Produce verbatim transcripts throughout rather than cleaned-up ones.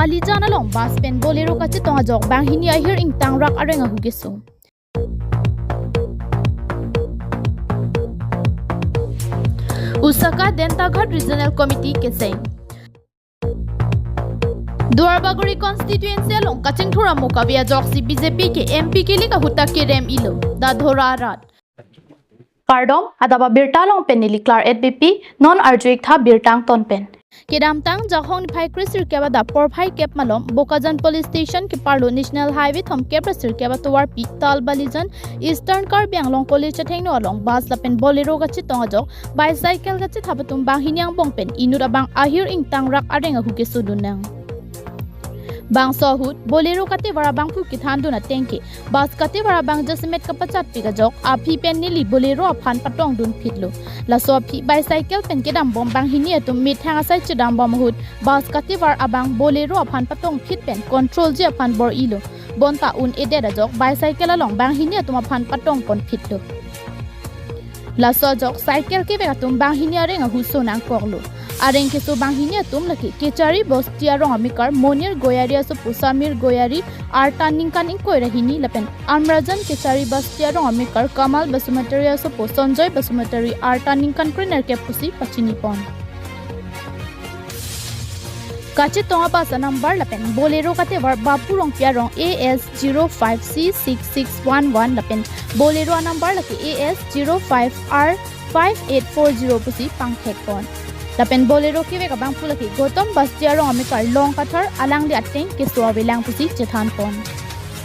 Duarbagori constituency along bus pen Bolero kachetong ajok banghini ahir ingtangrak areng ahu keso. Usaka Dentaghat Regional Committee keseng. Duarbagori constituency along kachingthur amo kave ajoksi B J P ke M P kilik ahut ta kerem-ilo, Dadhora arat. Kardom, adap abirta along pen neli Klar et B P, non arju-ik tha birta angton pen. Kedamtang Jakhong niphai kre-sirkep adap porphai kep malom Bokajan Police Station keparlo National Highway thomkep ra sirkep atovarpi Talbalijan Eastern Karbi Anglong College athengno along bus lapen Bolero kachetong ajok bicycle kachethap atum banghini angbong pen inut abang ahir ingtangrak areng ahu kesodun nang. Bangso ahut Bolero katevar abangphu kethandun ateng ke bus katevar abang jasemet kapachatpik ajok aphi pen neli Bolero aphan patongdunphitlo. Laso aphi bicycle pen kedambom banghini atum methang asai chedambom ahut bus katevar abang Bolero aphan patongphit pen controlji aphan bor-ilo. Bonta un-edet ajok bicycle along banghini atum aphan patongponphitlo. Laso ajok cycle kevek atum banghini areng ahu so nangkoklo. Areng keso banghini atum lake Kechari bosti arong amekar Monir Goyari asopo Samir Goyari, arta ningkan ingkoi ra hini, lapen Amrajan Kechari bosti arong amekar Kamal Basumatary asopo Sanjoy Basumatary, arta ningkan krenerkep pusi pachinipon. Kachetong abus anumber lapen Bolero katevar Bapu Rongpi arong A S zero five C six six one one lapen Bolero anumber lake A S zero five R five eight four zero pusi pangthekpon. Lapen Bolero kevek abangphu lake Gautam Basti arong amekar Long Kathar, alangli ateng keso avelang pusi chethanpon.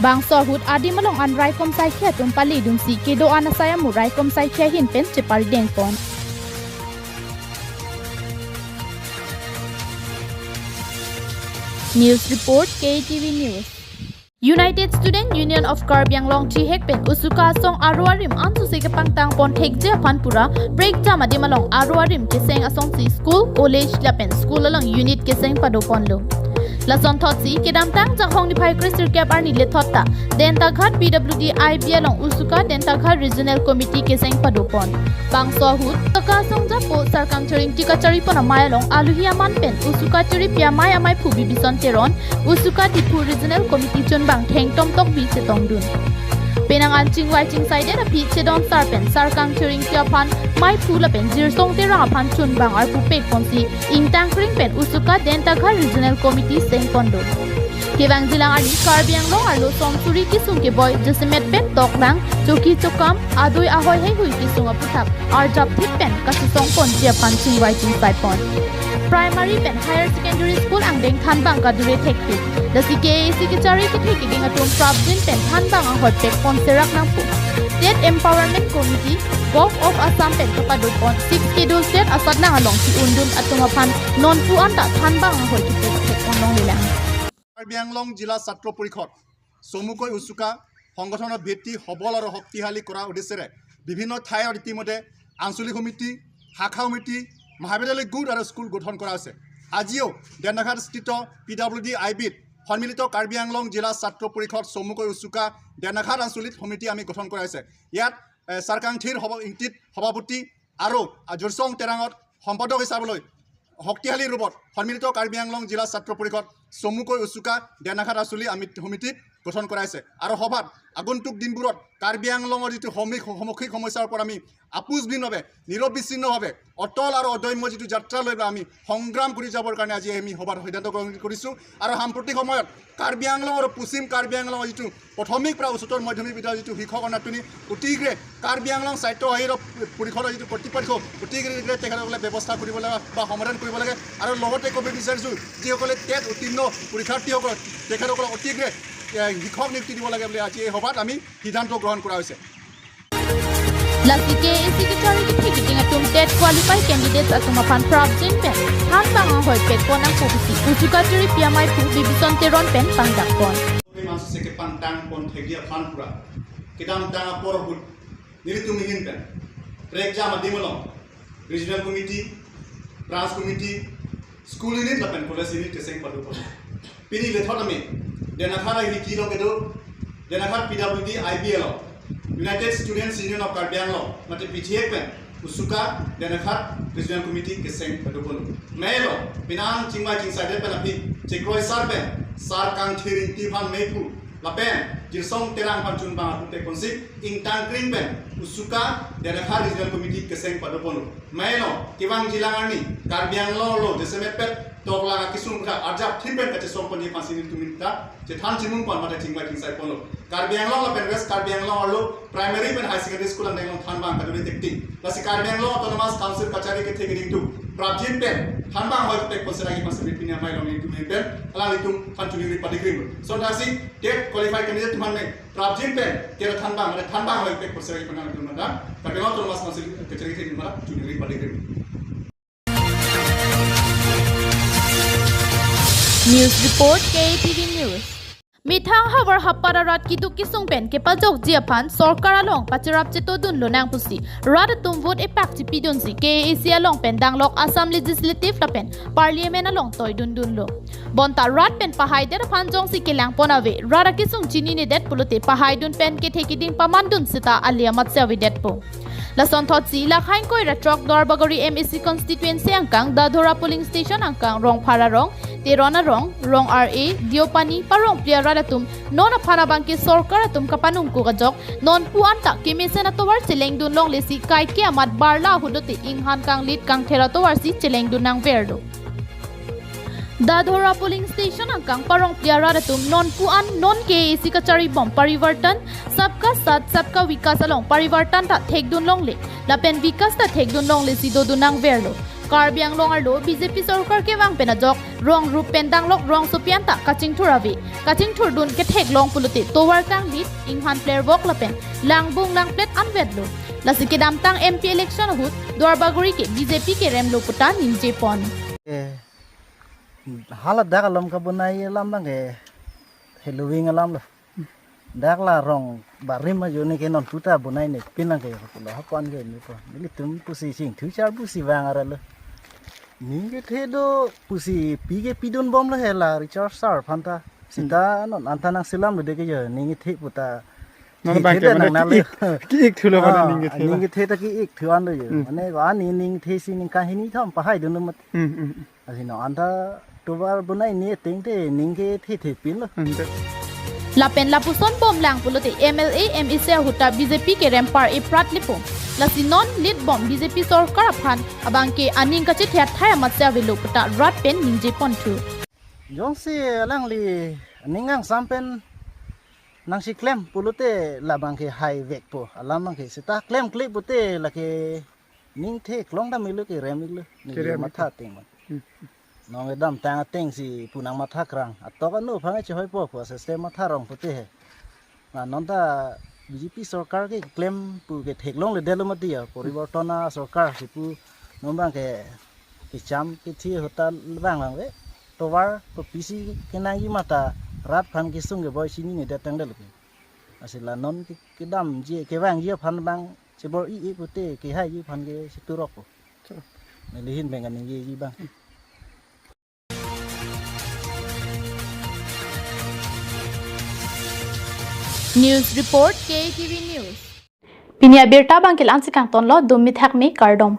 Bangso ahut adim along an raikom saikhi atum paledunsi kedo-an asai amo raikom saikhi ahin pen cheparidengpon. News report, K T V News. United Student Union of Karbi Anglong chihek pen Usuka asong aro arim ansose kepangtangpon thekji aphan pura prekjam adim along aro arim keseng asongsi school, college lapen school along unit keseng padoponlo. Lasonthotsi kedamtang Jakhong niphai kre-sirkep arni lethot ta Dentaghat P W D I B along Usuka Dentaghat Regional Committee keseng padopon. Bangso ahut Usuka asong japo Sarkangthir Ingti kacharipon amei along aluhi aman pen Usuka chiripi amei, ameiphu Bibison Teron, Usuka Diphu Regional Committee chunbang Thengtom Tokbi chetongdun. Penang an chingvai chingsaidet aphi Chedon Sar pen Sarkangthir Ingti aphan meiphu lapen Jirsong Terang aphan chunbang arpu pekponsi ingtangkring pen Usuka Dentaghat Regional Committee sengpon do. Kevangjilang arni Karbi Anglong arlo somsuri kesung keboi jasemet pen toklang, choki chokam, adui ahoi heihui kesung aputhak arjapthip pen kachesongponji aphan chingvai chingsaipon. Primary pen Higher Secondary School angdeng thanbang kadure thekpik. Lasi K A A C kechari kethe keding atum prapjin pen thanbang ahoi pekpon serak nangpo. State Empowerment Committee, Govt. Of Assam pen kapadopon Sixth Schedule state asatnang along ki-undun atum aphan nonpu anta thanbang ahoi kipek thekpon longlelang. Karbi আংলং জিলা ছাত্ৰ পৰিষদ চমুকৈ উচুকা সংগঠনৰ ভিত্তি সবল আৰু শক্তিশালী কৰাৰ উদ্দেশ্যেৰে বিভিন্ন ঠাইত ইতিমধ্যে আঞ্চলিক সমিতি, শাখা সমিতি, মহাবিদ্যালয় গোট আৰু স্কুল গঠন কৰা হৈছে। আজিও ডেনাঘাটস্থিত পি ডাব্লিউ ডি আই বিত সন্মিলিত কাৰ্বি আংলং জিলা ছাত্ৰ পৰিষদ চমুকৈ উচুকা ডেনাঘাট আঞ্চলিক সমিতি আমি গঠন কৰা হৈছে। ইয়াত, এ, চাৰকাংথিৰ সভা-, ইংতিত সভাপতি আৰু জুৰচং তেৰাঙত সম্পাদক হিচাপলৈ শক্তিশালী ৰূপত সন্মিলিত কাৰ্বি আংলং জিলা ছাত্ৰ পৰিষদ চমুকৈ উচুকা ডেনাঘাট আঞ্চলিক আমি সমিতি গঠন কৰা হৈছে। আৰু সভাত আগন্তুক দিনবোৰত কাৰ্বি আংলঙৰ যিটো সমী-, সমসাময়িক সমস্যাৰ ওপৰত আমি আপোচহীনভাৱে, নিৰবিচ্ছিন্নভাৱে অটল আৰু অদম্য যিটো যাত্ৰা লৈ পেলাই আমি সংগ্ৰাম কৰি যাবৰ কাৰণে আজি আমি সভাত সিদ্ধান্ত গ্ৰহণ কৰিছোঁ। আৰু সাম্প্ৰতিক সময়ত কাৰ্বি আংলং আৰু পশ্চিম কাৰ্বি আংলঙৰ যিটো প্ৰাথমিক পৰা উচ্চতৰ মাধ্যমিক বিদ্যালয়ৰ যিটো শিক্ষকৰ নাটনি, অতিশীঘ্ৰে কাৰ্বি আংলং স্বায়ত্তশাসিত পৰিষদৰ যিটো কৰ্তৃপক্ষ অতিশীঘ্ৰে তেখেতসকলে ব্যৱস্থা কৰিব লাগে বা সমাধান কৰিব লাগে। আৰু লগতে ক'ব বিচাৰিছোঁ, যিসকলে টেট উত্তীৰ্ণ পৰীক্ষাৰ্থীসকল, তেখেতসকলক অতিশীঘ্ৰে, এ, শিক্ষক নিযুক্তি দিব লাগে বুলি আজি এই সভাত আমি সিদ্ধান্ত গ্ৰহণ কৰা হৈছে। Lasi K A A C kechari kethe keding atum tet qualified candidates atum aphan prapjin pen thanbang ahoi pekpon nangpo pusi usuka chiripi ameiphu Bibison Teron pen pangdakpon. Mansose kepangtangpon thekji aphan pura kedamtang apor ahut nelitum ahin pen prekjam adim along regional committee, branch committee, school unit lapen college unit keseng padopon. Pini lethot ami Dena Ghat ahiriki lo kedo, Dena Ghat P W D I B along United Students Union of Karbi Anglong mate P T A pen Usuka Denakhat Regional Committee keseng padopon. Mei lo, pinan chingvai chingsai det pen aphi, chekroi sar pen, sar kangthir ingti aphan mei pu, lapen, Jirsong Terang aphan chunbang atum te konsip, ingtang kring pen, Usuka Denakhat Regional Committee keseng padopon. Mei lo, kevangji alang arni, Karbi Anglong arlo, jasemet pet, toklang akesung kha, arjap thin pen kachesong ponji aphansi nelitum ta, chethan chimung pon mate chingvai chingsai ponlo. Karbi Anglong lapen West Karbi Anglong arlo primary pen higher secondary school angdeng along thanbang kaduri tekti. Lasi Karbi Anglong Autonomous Council kachari kethe keding atum prapjin pen thanbang hoi tek ponsi ragi mas pini amei along nelitum pen alanglitum aphan chuningri padigrim. So lasi TET qualified candidate atum aphan me prapjin pen TET thanbang, mane thanbang hoi tek ponsi ragi pen alanglitum mada Karbi Anglong Autonomous Council kachari kethe keding mada chuningri padigrim. News report, K A T V News. Methang havar hapat arat keduk kesung pen kepajokji aphan sorkar along pachirap chetodun lonang pusi rat atum vote epak chipidunsi K A A C along pen danglok Assam Legislative lapen Parliament along toidundunlo. Bonta rat pen pahaidet aphan jongsi kelang pon ave, rat akesung chininedet pulote pahaidun pen kethe keding pamandun seta ali amat se avedetpo. Lasonthotsi, lakhai ingkoi ra throk Duarbagori M A C constituency angkang Dadhora polling station angkang Rongphar arong, Teron arong, Rong R A, Deopani, Parongpli arat atum non aphan abangke sorkar atum kapanungkuk ajok, non pu anta kemesen atovar chelengdun longlesi kaike amat barla ahut lote inghan kanglit kangther atovarsi chelengdun nangverlo. Dadhora polling station angkang Parongpli arat atum non pu an non K A A C kachari bom parivartan, Sabka Saath Sabka Vikas along parivartan ta thekdun longle, lapen Vikas ta thekdun longlesi dodun nangverlo. Karbi Anglong arlo B J P sorkar kevang pen ajok rong rup pen danglok rongsopi anta kachingthur ave, kachingthurdun ketheklong pulote tovar kanglit, inghan plervok lapen langbung langplet anvetlo. Lasi kedamtang M P election ahut Duarbagori ke B J P keremlo puta ningje pon. Eh, hala dak alom kabonai alam abangke heloving alam lo. Dak la rong barim ajo ne ke non puta bonai ne pinang ke pulo hapan ke ne po. Nelitum pusi sing thu char pusi vang ara lo. Ning kethe do pusi pi ke pidun bomlo he la Richard sir aphan ta. Sita non anta nangselamlo de ke jo ning kethe puta. Non abangke theda mana nang nang ki-ik, lo. Ki-ik thulo mana. Ah, ning kethe ning la. Kethe ta ki-ik thu an lo jo. Hmm. Mane ko ani ning kethe si ning kahini thom pahaidunlo mat. Hmm, hmm, hmm. Asi non anta tovar bonai ne tengte ning kethe thepinlo. Hmm, te. Lapen lapuson bomlang pulote M L A, M A C ahut ta B J P kerem par eprat lipo. Lasi non lead bom B J P sorkar aphan abangke aning kachethe athai amat se avelo puta rat pen ningje ponthu. Jongsi alangli aning angsam pen nangsi klem pulote labangke haivekpo. Alam abangke seta klemkle pute lake ning theklong dam iklo kerem iklo. Neli kerem matha iklo. Ting man. Hmm. Non kedamtang atengsi pu nangmatha krang. Atok anu aphan chehoipo pu asystem matha rong pute he. Na non ta B J P sorkar keklem pu ketheklongledetlo mati ya. Poriborton asorkar si pu non abangke kecham kethi ahut ta vang vangve. Tovar kopisi kenangji mata rat aphan kesung keboi chininedet tangdet lo ke. Asi la non ke, kedamji kevangji aphan abang chebor-i-i pute kehaiji aphan ke cheturokpo. Choro. Neli ahin pen kaningjeji abang. News report, K A T V News. Pini abirta abangke la-ansi kangtonlo, dumi thakmi, kardom.